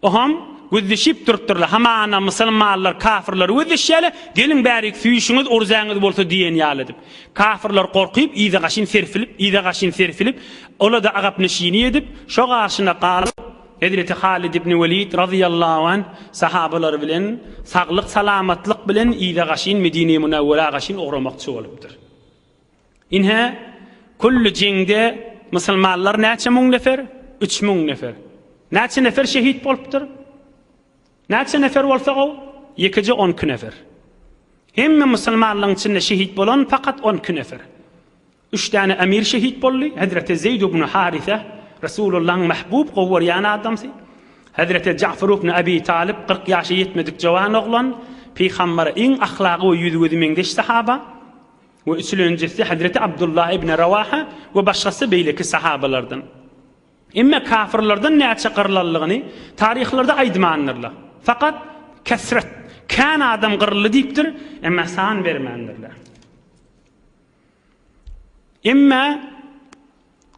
Oham, gözleşip durupdyrlar. Hamana musulmanlar kafyrlary gözleşýärler, geliň bärik süýşüňiz, urzäňiz bolsa diýen ýaly edip. Kafyrlar gorkyp, yza gaşyn serpilip, yza gaşyn serpilip, ola-da agapneşini edip, şo gaşyna galyp, Hezreti Halid ibn Welid razyýallahu anh sahabalary bilen saglyk-salamatlyk bilen yza gaşyn Medine-i Münewwerä gaşyn ugramakçy bolupdyr. Ine, külli jeňde musulmanlar näçe müň nefer? 3000 nefer. Näçe nefer şehit bolupdyr? Näçe nefer bolsa gowy? Ýekeje 12 nefer. Hemme musulmanlaryň içinde şehit bolan fakat 12 nefer. Üç däne emir şehit boldy. Hezreti Zeyd ibn Harise, Resulullahyň mahbub gowy görýän adamsy. Hezreti Ja'far ibn Abi Talib 40 ýaşa ýetmedik jowan oglan, pygambere iň ahlagy we ýüzi-gözi meňzeş sahaba. We üçülenjisi Hezreti Abdullah ibn Rawaha we başgasy beýleki sahabalardan. Emme kafyrlardan näçe gyrlanlygyny taryhlarda aýdmandyrlar. Fakat kesret, kän adam gyryldy diýipdir, emma san bermändirler. Emma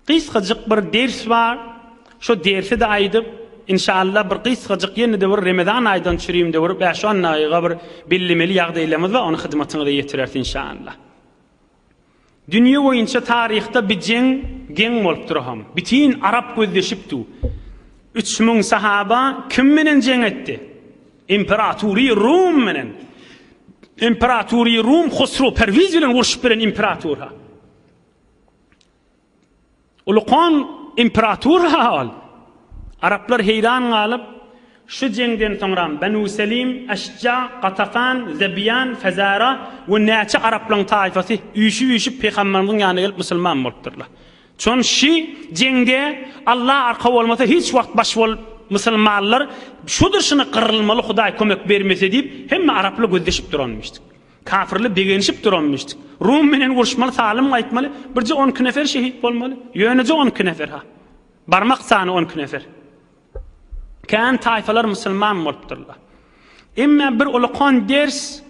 Gysgajyk bir ders bar. Şo dersi-de aýdyp, inşallah bir gysgajyk ýene-de bir Remezan aýdan çürimde bir bäş-on dagyga bir bellemeli ýagdaýlarymyz bar, ony hyzmatyňyza ýetireris inşallah. Dünýe boýunça taryhda bir jeň geň bolupdyr oham. Bütin arap gözleşip du. 3000 sahaba kim bilen jeň etdi? Imperatury Rum bilen. Imperatury Rum Husru Perwiz bilen urşup bilen imperatur. Ulukan imperatur-ha ol. Araplar heýran galyp, şu jeňden soňram Benu Selim, Eşja, Gatafan, Zebiýan, Fezara we näçe araplaryň taýfasy üýşüp-üýşüp pygamberimiziň ýanyna gelip musulman bolupdyrlar. Çon şi jeňde Allah arka bolmasa hiç wagt baş bolup musulmanlar şudur şyny gyrylmaly Hudaý kömek bermese diýip hemme araplar gözleşip duranmyşdyk. Kafirler begenişip duranmyşdyk. Rum menen uruşmaly, salym gaýtmaly, birje on iki nefer şehit bolmaly. Ýöneje on iki nefer ha. Barmak sany on iki nefer. Kän taýfalar musulman bolupdyrlar. Emma bir ulakan ders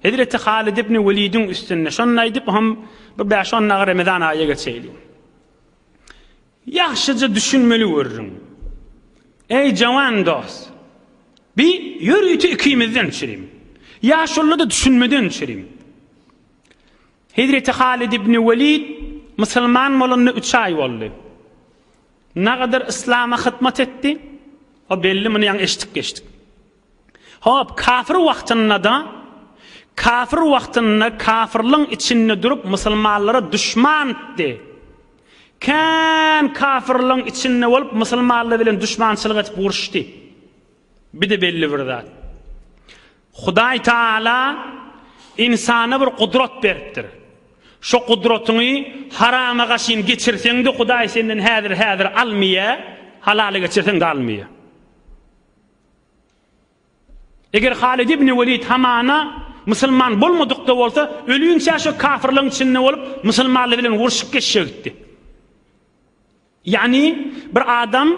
Hezreti Halid ibn Welidiň üstünde. Şonda aýdyp, hem bir bäş-on dagy Ramazan aýa geçeýli. Ýagşyja düşünmeli görüň. Eý jawan dost! Bi ýörite ikimizden çürim. Ýaşulyda düşünmeden çürim. Hezreti Halid ibn Welid musulman bolanyna üç aý boldy. Nagadar yslama hyzmat etdi. O belli muny ýaňy eşitip geçdik. Hop, kafir wagtynda-da kafir wagtynda kafirliň içinde durup musulmanlara duşmandy. Kän kafirliň içinde bolup musulmanlar bilen duşmançylyk edip uruşdy. Bir-de belli bir zat. Hudaý Taala ynsana bir gudrat beripdir. Şo gudratyňy harama gaşyn geçirseň-de Hudaý senden häzir-häzir almaýar, halala geçirseň-de almaýar. Eger Halid ibn Welid hamana musulman bolmadyk-da bolsa, ölinçä şo kafirligiň içinde bolup, musulmanlar bilen urşup geçjekdi. Ýagny, bir adam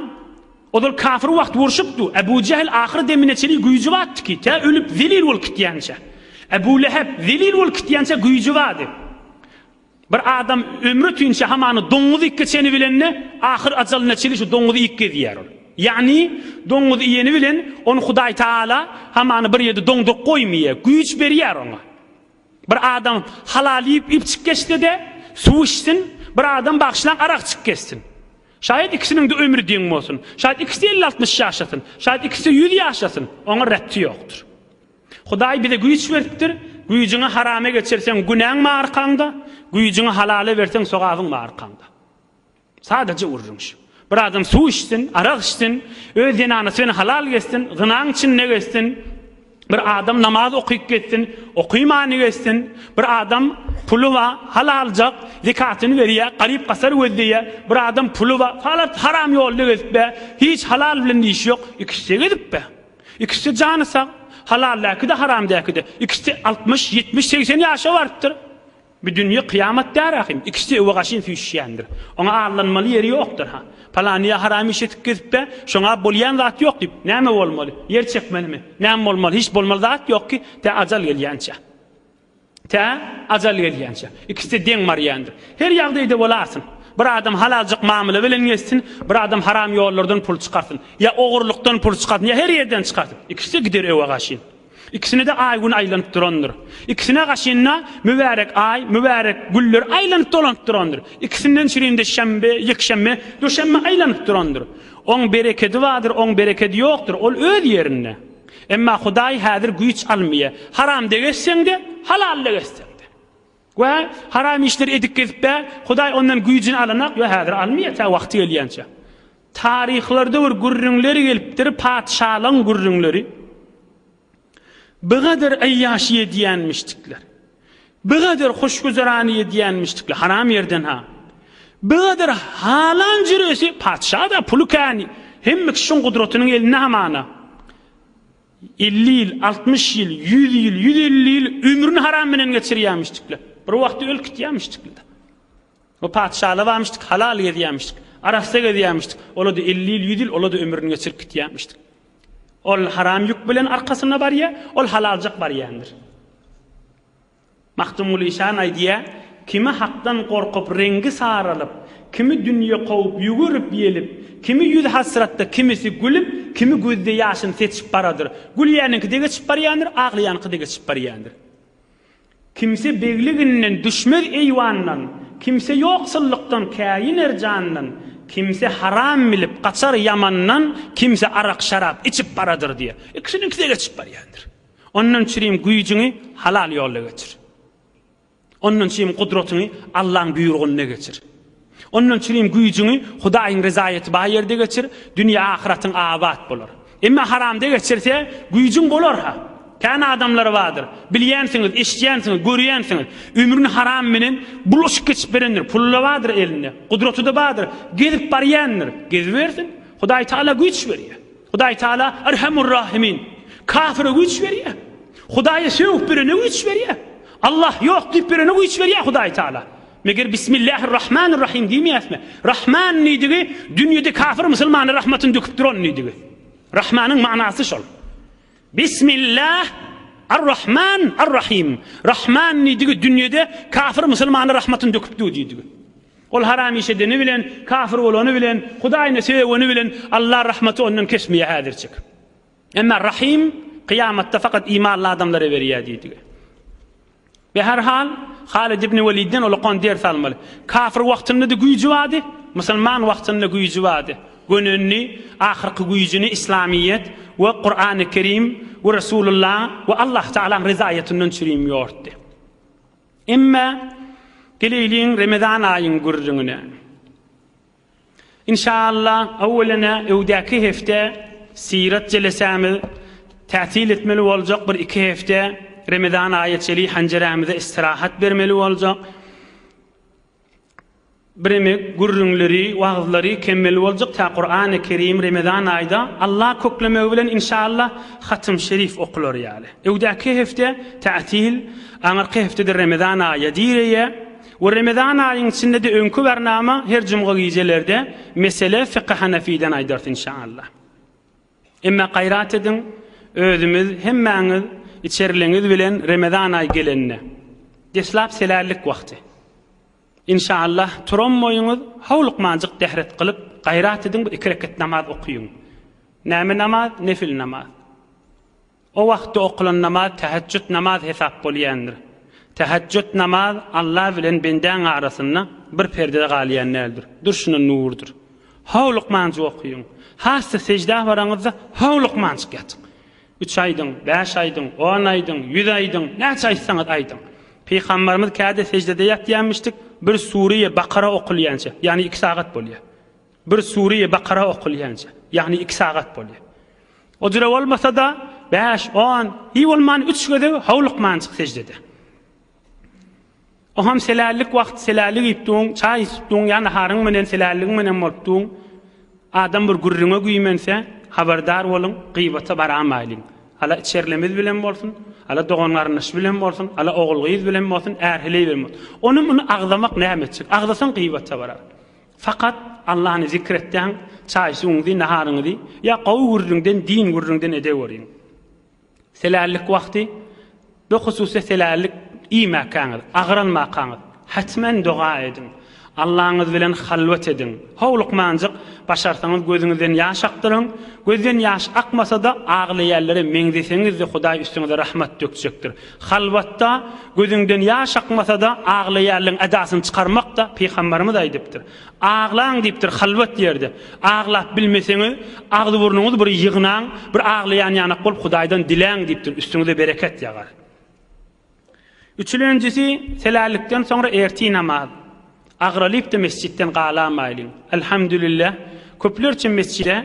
ozal kafir wagt urşupdy. Ebu Jehl ahyr demine çenli güýji bardy ki, tä ölüp zelil bolup gitýänçä. Ebu Leheb zelil bolup gitýänçä güýji bardy. Bir adam ömri ötünçä hamany doňuz iýip geçeni bilende, ahyr ajalyna çenli şu doňuzy iýip gezýär ol. Ýagny, doňuz iýeni bilen ony Hudaý Tagala hamany bir ýerde doňduryp goýmaýar, güýç berýär oňa. Bir adam halal iýip içip geçse-de, suw içsin, bir adam bagyşlaň arak içip geçsin. Şaýat ikisiniň-de ömri deň bolsun. Şaýat ikisi elli-altmyş ýaşasyn. Şaýat ikisi ýüz ýaşasyn. Oňa räpti ýokdur. Hudaý bize güýç beripdir. Güýjüňi harama geçirseň günäň bar arkaňda, güýjüňi halala berseň sogabyň bar arkaňda. Sadaja gürrüň şu. Bir adam suw içsin, arak içsin, öz zenanasy bilen halal gezsin, zynaň içinde gezsin, bir adam namaz okyp gezsin, okymany gezsin, bir adam puly bar, halaljak, zekatyny berýär, garyp-gasar gözleýär, bir adam puly bar, halat haram ýolda gezip be, hiç halal bilen işi ýok, ikisi-de gezip be. Ikisi-de jany sag, halaldäki-de, haramdäki-de. Ikisi-de 60, 70, 80 ýaşa barypdyr. Bu dünýe kyýamat däl ahym, ikisi öwe gaşyn süýşýändir. Oňa aldanmaly ýeri ýokdur ha. Palany haram iş edip gezip-de, şoňa bolýan zat ýok diýip, näme bolmaly? Ýer çekmelimi? Näme bolmaly? Hiç bolmaly zat ýok ki, tä ajal gelýänçä. Tä ajal gelýänçä. Ikisi-de deň barýandyr. Her ýagdaýda bolarsyn. Bir adam halaljyk mamla bilen gezsin, bir adam haram ýollardan pul çykarsyn. Ýa ogurlykdan pul çykarsyn, ýa her ýerden çykarsyn. Ikisi-de gider öwe gaşyn. Ikisine-de aý-gün aýlanyp durandyr. Ikisine gaşynda mübärek aý, mübärek güller aýlanyp dolanyp durandyr. Ikisinden çürimde şenbe, ýekşenbe, duşenbe aýlanyp durandyr. Oň berekedi bardyr, oň berekedi ýokdur, ol öz ýerinde. Emma Hudaý häzir güýç almaýar. Haramda gezseň-de, halalda gezseň-de. We haram işleri edip gezip-de, Hudaý ondan güýjüni alanak, ýok, häzir almaýar, tä wagty gelýänçä. Taryhlarda bir gürrüňler gelipdir, patyşalaň gürrüňleri. Bigadyr aýýaşy edýänmişdikler. Bigadyr hoşgüzerany edýänmişdikler, haram ýerden ha. Bigadyr halan jüresi, patyşa-da puly kän, hemme kişiň gudratynyň elinde hamana. 50 ýyl, 60 ýyl, 100 ýyl, 150 ýyl ömrüni haram bilen geçirýärmişdikler. Bir wagtda ölüp gitýärmişdikler. O patyşalar barmyşdyk, halal gezýärmişdik, arassa gezýärmişdik. Ola-da 50 ýyl, 100 ýyl, ola-da ömrüni geçirip gitýärmişdik. Ol haram ýük bilen arkasynda barýar, ol halaljak barýandyr. Magtymguly şan aýdýar, Kimi Hakdan gorkup reňgi saralyp, Kimi dünýe kowup ýügürip ýelip, Kimi ýüzi hasratda, kimisi gülüp, Kimi gözde ýaşyn seçip baradyr. Gülýäniňki-de geçip barýandyr, aglaýanyňky-da geçip barýandyr. Kimse begliginden düşmez eýwandan, Kimse ýoksullykdan käýiner jandan, Kimse haram bilip gaçar ýamandan, Kimse arak-şarap içip baradyr diýýär. Ikisiniňki-de geçip barýandyr. Ondan çürim güýjüňi halal ýolda geçir. Ondan çürim gudratyňy Allaň buýrugynda geçir. Ondan çürim güýjüňi Hudaýyň rezaýeti bar ýerde geçir, dünýe ahyratyň abat bolar. Emma haramda geçirse, güýjüň bolar-ha. Kän adamlar bardyr. Bilýänsiňiz, eşidýänsiňiz, görýänsiňiz. Ömrüni haram bilen bulaşyk geçip berendir. Puly-da bardyr elinde, gudraty-da bardyr. Gezip barýandyr. Gezibersin. Hudaý Taala güýç berýär. Hudaý Taala Erhamur Rahimin. Kafire güýç berýär. Hudaýa sögüp berene güýç berýär. Allah ýok diýip berene güýç berýär Hudaý Taala. Meger Bismillahir Rahmanir Rahim diýmeýäsmi? Rahman diýdigi dünýede kafir musulmana rahmatyny döküp duran diýdigi. Rahmanyň manasy şol. Bismillah Ar-Rahman Ar-Rahim. Rahman diýdigi dünýede kafir musulmana rahmatyny döküp dur diýdigi. Ol haram iş edeni bilen, kafir bolany bilen, Hudaýyny sögeni bilen Allah rahmaty ondan kesmeýär häzirçik. Emma Rahim kyýamatda fakat imanly adamlara berýär diýdigi. Be her hal, Halid ibn Welidden ulakan ders almaly. Kafir wagtynda-da güýji bardy, musulman wagtynda güýji bardy. Gönenini, ahyrky güýjüni Islamyýet we Kurany Kerim we Resulullah we Allah Tagalaň rezaýatyndan çürim ýortdy. Emma geleýliň Remezan aýyň gürrüňine. Inşallah, öwwelene öwdäki hepde Syrat jelesämiz tätil etmeli boljak, bir iki hepde Remezan aýa çeli hanjerämize istirahat bermeli boljak. Biremek gürrüňleri, wagyzlary kemmeli boljak tä Kurany Kerim Remezan aýda Allah köklemegi bilen inşallah hatym şerif okular ýaly. Öwdäki hepde tätil, aňyrky hepdede Remezan aýa direýe. We Remezan aýyň içinde-de öňki barnama her jumga gijelerde mesele fykhy hanafiden aýdarys inşaallah. Emma gaýrat ediň, özümiz hemmäňiz içerileňiz bilen Remezan aý gelende. Deslap selällik wagty. Inşaallah turan boýuňyz howlukmanjyk dähret kylyp gaýrat ediň bir iki reket namaz okyň. Näme namaz? Nefil namaz. O wagtda okalan namaz täheçjüt namaz hesap bolýandyr. Täheçjüt namaz Alla bilen bendäň arasynda bir perde galýan däldir. Durşuna nurdur. Howlukmanjyk okyň. Has-da seždä baraňyzda howlukmanjyk ýatyň. Üç aýdyň, bäş aýdyň, on aýdyň, ýüz aýdyň, näçe aýtsaňyz aýdyň. Pygambarymyz käde seždede ýatýanmyşdyk, bir sure-i Bakara okulýança, ýagny iki sagat bolýar. Bir sure-i Bakara okulýança, ýagny iki sagat bolýar. O jüre bolmasa-da, bäş, on, iý bolman üç gezek howlukmanjyk seždede. Oňam selällik wagt selällik iýip duň, çaý içip duň, ýa naharyň menen selälligiň menen bolup duň. Adam bir gürrüňe güýmense, habardar boluň, gybata baramaýlyň. Ala içerlemiz bilen bolsun, ala dogan-garyndaş bilen bolsun, ala ogul-gyz bilen bolsun, är-heleý bilen bolsun. Ony-muny agzamak näme etjek? Agzasaň gybata barar. Fakat Allany zikr etdäň, çaý-suwuňyzy, naharyňyzy ýa gowy gürrüňden, din gürrüňden edeweriň. Selällik wagty, bu hususy selällik iýmäkäňiz, agralmakaňyz, hetmen doga ediň. Allaňyz bilen halwat ediň. Howlukmanjyk, başarsaňyz gözüňizden ýaş akdyryň. Gözden ýaş akmasa-da, aglaýanlara meňzeseňiz-de Hudaý üstüňize rahmat dökjekdir. Halwatda gözüňden ýaş akmasa-da, aglaýanlaryň edasyny çykarmak-da Pygamberimiz aýdypdyr. Aglaň diýipdir halwat ýerde. Aglap bilmeseňiz, agzy-burnuňyzy bir ýygnaň, bir aglaýan ýanak bolup Hudaýdan diläň diýipdir, üstüňize bereket ýagar. Üçülenjisi, selällikden soňra ertir namaz. Agralyp-da mesjitden galamaýlyň. Elhamdülillah, köplerçe mesjide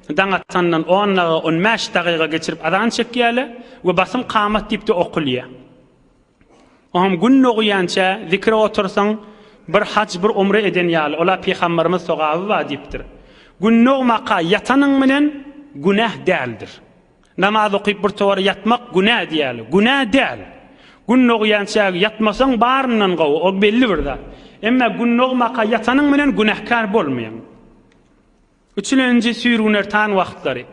daň atandan on dagyga, on bäş dagyga geçirip azan çekýärler we basym kamat diýip-de okulýar. Oňam gün dogýança zikre otursaň, bir haj, bir umre eden ýaly, ola pygamberimiz sogaby bar diýipdir. Gün dogmaka ýatanyň bilen günäh däldir. Namaz okyp bir towar ýatmak günä diýýärler. Günä däl. Gün dogýança ýatmasaň baryndan gowy, ol belli bir zat. Emma gün dogmaka ýatanyň bilen günäkär bolmaýaň. Üçülenji süýrgünertan wagtlary.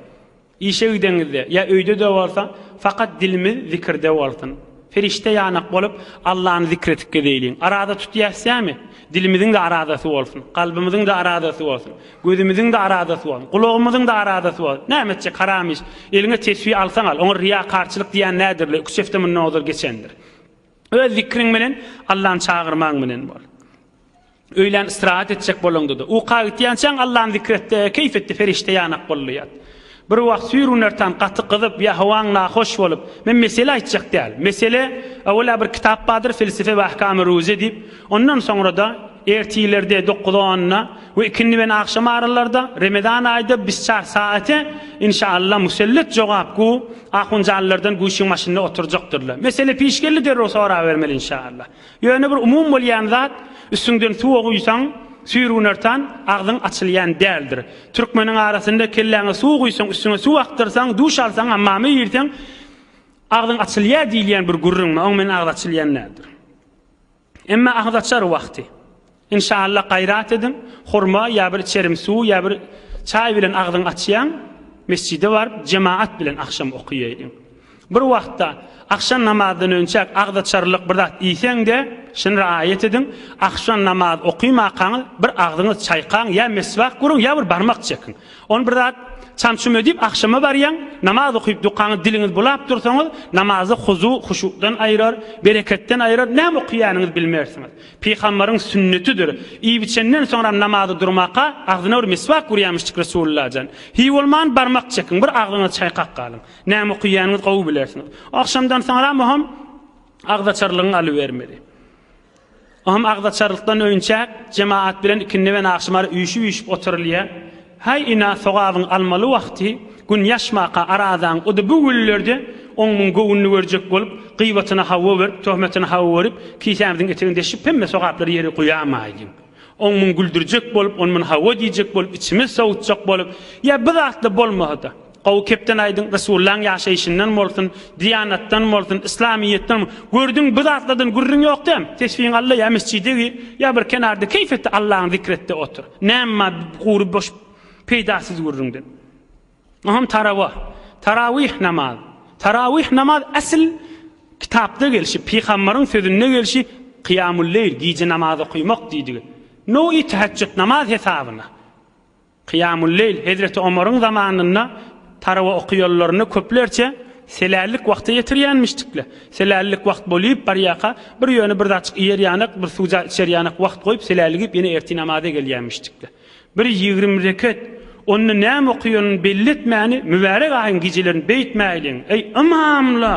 Işe gideňizde ýa öýde-de bolsa, fakat dilimiz zikirde bolsun. Perişde ýanak bolup, Allany zikr etip gezeýliň. Araza tutýas dämi? Dilimiziň-de arazasy bolsun, kalbymyzyň-da arazasy bolsun. Gözümiziň-de arazasy bolsun, gulagymyzyň-da arazasy bolsun. Näme etjek, haram iş. Eliňe tesbi alsaň al, oňa riýakarçylyk diýýän nädirle, üç hepde mundan ozal geçendir. Öz zikriň bilen, Allany çagyrmaň bilen bol. Öýlän istirahat etjek bolaňda-da, uka gitýänçäň Allany zikr et-de, keýp et-de, perişde ýanak bol-da ýat. Bir wagt süýrünertan gaty gyzyp ýa howaň nahoş bolup, men mesele aýtjak däl. Mesele, öwel-ä bir kitap bardyr, Felsefe we ahkamy ruze diýip, ondan soňra-da ertirlerde dokuz-onda we ikindi bilen agşam aralarda Remezan aýda bisçar saate inşaalla musellet jogap gu ahunjanlardan guşuň başynda oturjakdyrlar. Mesele piş geldi derrew sorabermeli inşaalla. Ýöne bir umum bolýan zat, üstüňden suwa guýsaň, süýrgünertan, agzyň açylýan däldir. Türkmeniň arasynda kelläňe suw guýsaň, üstüňe suw akdyrsaň, duş alsaň, hammama girseň, agzyň açylýar diýilýän bir gürrüň bar, oň bilen agyz açylýan däldir. Emma agyz açar wagty. Inşallah gaýrat ediň, hurma ýa bir içerim suw ýa bir çaý bilen agzyňy açýaň, mesjide baryp jemaat bilen agşam okaýaýlyň. Bir wagtda agşam namazdan önçäk agzaçarlyk bir zat iýseň-de, şuny raýat ediň, agşam namaz okymakaňyz bir agzyňyz çaýkaň ýa meswak uruň ýa bir barmak çekiň. Ony bir zat. Çam-çum edip agşama barýaň, namaz okyp dukaňyz diliňiz bulap dursaňyz, namazy huzu, huşukdan aýyrar, bereketden aýyrar, näme okaýanyňyzy bilmersiňiz. Pygambaryň sünnetidir. Iýip-içenden soňram namaza durmaka agzyna bir miswak urýamyşdyk Resulullah jan. Hiý bolman barmak çekiň, bir agzyňyzy çaýkap galyň. Näme okaýanyňyzy gowy bilersiňiz. Agşamdan soňram ohm agzaçarlygyňy alybermeli. Ohm agzaçarlykdan öýünçäk jemagat bilen ikindi bilen agşamara üýşüp-üýşüp oturylýar. Haý ina sogabyňy almaly wagty, gün ýaşmaka arazaň o-da bu günlerde oň-muň göwnüni görjek bolup, gybatyna hawa berip, töhmetine hawa berip, kisämiziň etegini deşip hemme sogaplary ýere guýamaýlyň. Oň-muň güldürjek bolup, on-mun hawa diýjek bolup, içimiz sowutjak bolup, ýa bir zatla bolmasa-da. Gowy kepden aýdyň, Resullaň ýaşaýşyndan bolsun, diýanatdan bolsun, yslamyýetden bolsun. Gördüň bu zatlardan gürrüň ýok däm? Tesbiňi al-da ýa mesjide gir, ýa bir kenarda keýp et-de Allaňy zikr et-de otur. Näme bar bu gury boş peýdasyz gürrüňden? Oňam tarawa. Tarawyh namaz. Tarawyh namaz asyl kitapda gelşi, pygambaryň sözünde gelşi kyýamul-leýl, gije namaz okymak diýdigi. Nowi teheccüt namaz hesabyna. Kyýamul-leýl, Hezreti Omaryň zamanynda tarawa okaýanlaryny köplerçe selällik wagta ýetirýänmişdikle. Selällik wagt bolýup barýaka, bir ýöne bir zatjyk iýer ýanak, bir suwja içer ýanak wagt goýup selällik iýip ýene ertir namaza gelýänmişdikle. Bir 20 reket, onda näme okaýanyny belli etmäni mübärek aýyň gijelerini beýtmäýliň, eý, ymamla!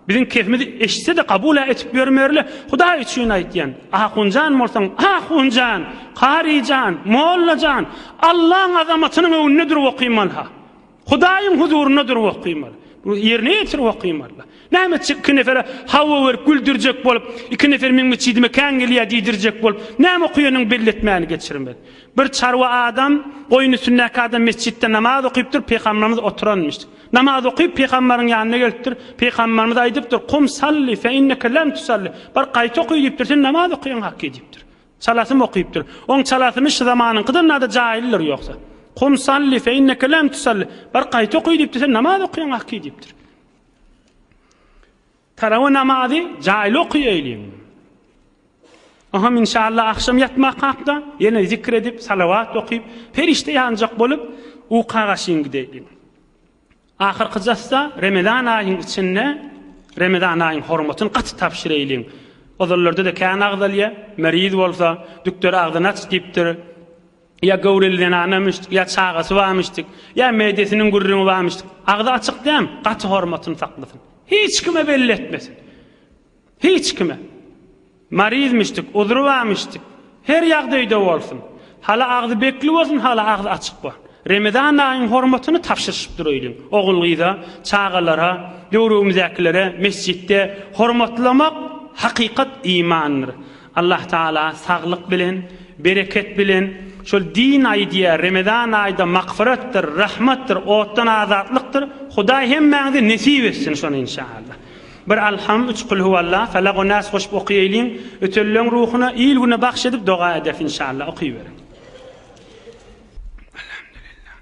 Biziň kefimizi eşitse-de kabul-ä etip ýörmerli, Hudaý üçin aýtýan, ahunjan bolsaň, ahunjan, karyjan, mollajan, Allaň azamatynyň öňünde durup okymaly-ha. Hudaýyň huzurynda durup okymaly. Bu ýerine ýetirip okymaly. Näme etjek iki nefere hawa berip güldürjek bolup, iki nefer meň metjidime kän gelýär diýdirjek bolup, näme okaýanyňy belli etmäni geçirmeli. Bir çarwa adam, goýun üstündäki adam metjitde namaz okypdyr, pygamberimiz oturanmyş. Namaz okyp pygambaryň ýanyna gelipdir. Pygambarymyz aýdypdyr, Kum salli fe inneke lem tusalli. Bar gaýta oky diýipdir, sen namaz okaýaň hakky diýipdir. Çalasym okypdyr. Oň çalasymy şu zamanyňkydan nada jaýlydyr ýogsa. Kum salli fe inneke lem tusalli. Bar gaýta oky diýipdir, sen namaz okaýaň hakky diýipdir. Tarawa namazy jaýly okaýaýlyň. Oňam inşallah agşam ýatmak hakda ýene zikr edip, salawat okyp, perişde ýanjak bolup, uka gaşyn gideýliň. Ahyrky jasda Remezan aýyň içinde Remezan aýyň hormatyny gaty tabşyraýlyň. Ozallarda-da kän agzalýar, meriz bolsa, dükder agzyny aç diýipdir. Ýa göwreli zenanamyşdyk, ýa çagasy barmyşdyk, ýa medesiniň gürrüňi barmyşdyk. Agzy açyk däm, gaty hormatyny saklasyn. Hiç kime belli etmesin. Hiç kime. Marizmişdik, uzry barmyşdyk. Her ýagdaýda bolsun. Hala agzy bekli bolsun, hala agzy açyk bolsun. Remezan aýyň hormatyny tabşyryşyp duraýlyň. Ogul-gyza, çagalara, döwregimizdäkilere mesjitde hormatlamak hakykat imandyr. Allah Tagala saglyk bilen, bereket bilen, şol din aýy diýýär, Remezan aýda magfyratdyr, rahmatdyr, otdan azatlykdyr, Hudaý hemmäňize nesip etsin şony inşallah. Bir Alham, üç Kulhuwallah, Felak we Nas goşup okaýaýlyň, ötenleň ruhuna il-güne bagş edip doga ederis inşallah, okyberiň. Elhamdülillah.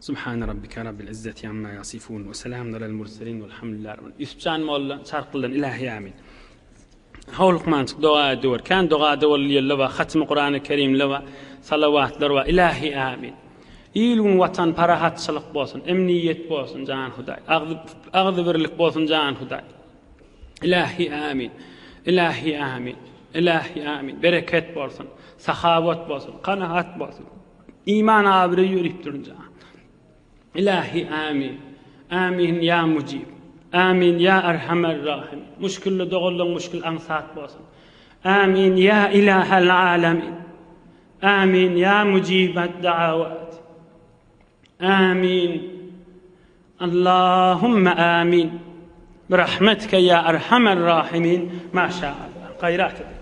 Subhane rabbike rabbil izzeti amma yasifun we selamun alel murselin velhamdülillahi rabbil Ýusupjan molla çarkyldan ilahi amin. Howlukmançyk doga ediwer. Kän doga edeweli bar, hatmy Kurany Kerimle bar, salawatlar bar. Ilahi amin. Il gün watan parahatçylyk bolsun, emniýet bolsun jan Hudaý. Agzy agzybirlik bolsun jan Hudaý. Ilahi amin. Ilahi amin. Ilahi amin. Bereket bolsun, sahawat bolsun, kanaat bolsun. Iman abraý ýörüp durun jan. Ilahi amin. Amin ýa mujib. Amin ýa erhamer rahim. Muşkilli doganlaň muşkil aňsat bolsun. Amin ýa ilahel alamin. Amin ýa mujibet dawat. Amin. Allahümme amin. Birahmetike ýa erhamer rahimin. Maşa Allah. Gaýrat edin.